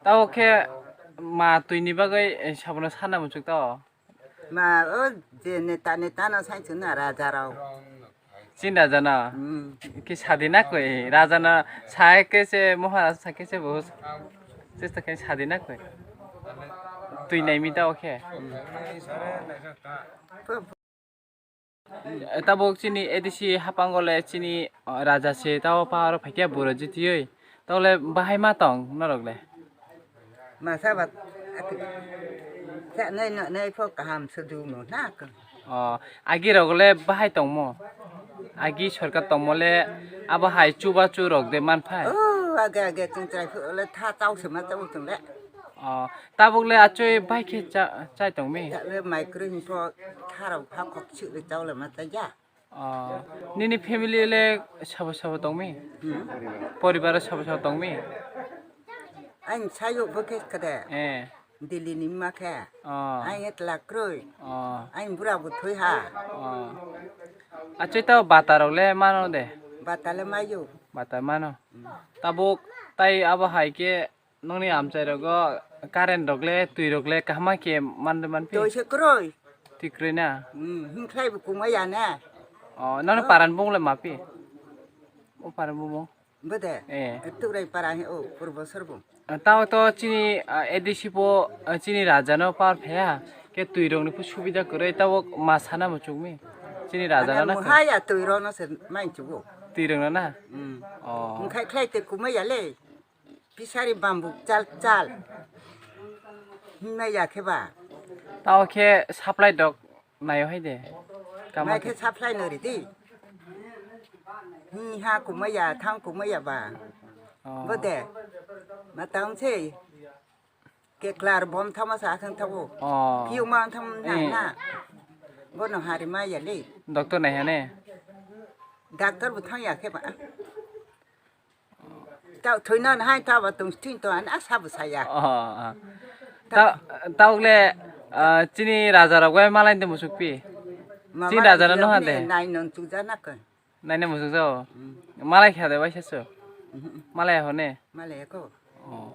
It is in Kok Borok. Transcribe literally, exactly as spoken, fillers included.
Tao khe ma twini bagwi, eh, sabono sana muchuk tao. Ma o je neta neta no sai chwng na raja rok. Chin raja no. Hmm. Ki sadi na koi. Raja no sai ke se Maharaj sai ke se bohut. Chesta khe sadi na koi. Twi nai mi tao khe. Tabuk chini A D C hapango le chini, uh, raja se tao power phaikya buro jitioi. Tao le bahai ma tong norok le. Masa bat ati sa nai no nai pho kaham sudu no na ko. Oh, agi rok le bahai tongmo. Agi sorkar tongmo le abo hai chubachu rok de man phai. Oh, age age chwng chwrai pho le tha tao se ma tao chwng le. Oh, tabuk le achoi bai khe cha-, chai tong mi? Tabuk le mai kwrwi hwn pho tharok pha kok chwk le chao le ma chai ya. Oh, nini family le sabo sabo tong mi? Hmm. Poribar o sabo sabo tong mi? Ang sayuk bo khe kade. Eh. Delhi ni ma khe. Oh. Ang etla kwrwi. Oh. Ang bura bo thwi ha. Oh. Achoi tao bata rok le mano de? Bata le mayu. Bata mano. Hmm. Tabuk tai abo hai khe Nokni amchai rogo current rok le, twi rok le kaham khe man de man phi? Twi se kwrwi. Twi kwrwi na? Hmm, himkhlai bo kuma ya ne. Oh, nokni paran bung le ma phi? O paran bung bung? Bode? Eh. Tukrai para he o, purbo sorbo. Tao to chini, ah, A D C po, ah, chini raja no power phaya, khe twi rok ni phu subida kwrwi, tao ma sana muchung mi. Chini raja no na khe? Muhaya twi rok no se main chugo. Twi rok no na? Hmm. Oh. Himkhai khlai te kuma ya le. Pisari bambuk chal chal. Himna ya khe ba. Tao khe supply dok naio hai de. Kama mai khe khe supply no ridi. Hi ha kumaya, thang kumaya ba. Oh. Bode. Ma taung se. Ke klar bom thama sa thang thago. Oh. Piu ma tham na eh na. Bono hari ma ya le. Doctor nai hane. Doctor bu thang ya khe ba. Tao thoina hai tao ba tong sting to an asa bo saya. Oh, oh. Ta, tao le, ah, chini raja rok bai malai de musuk pi. Chini raja no hande. Nai non tu jana kan. Nai ne musuk jao. Hmm. Malai kha de bai sasu. Hmm. Malai ho ne. Malai ko. Oh.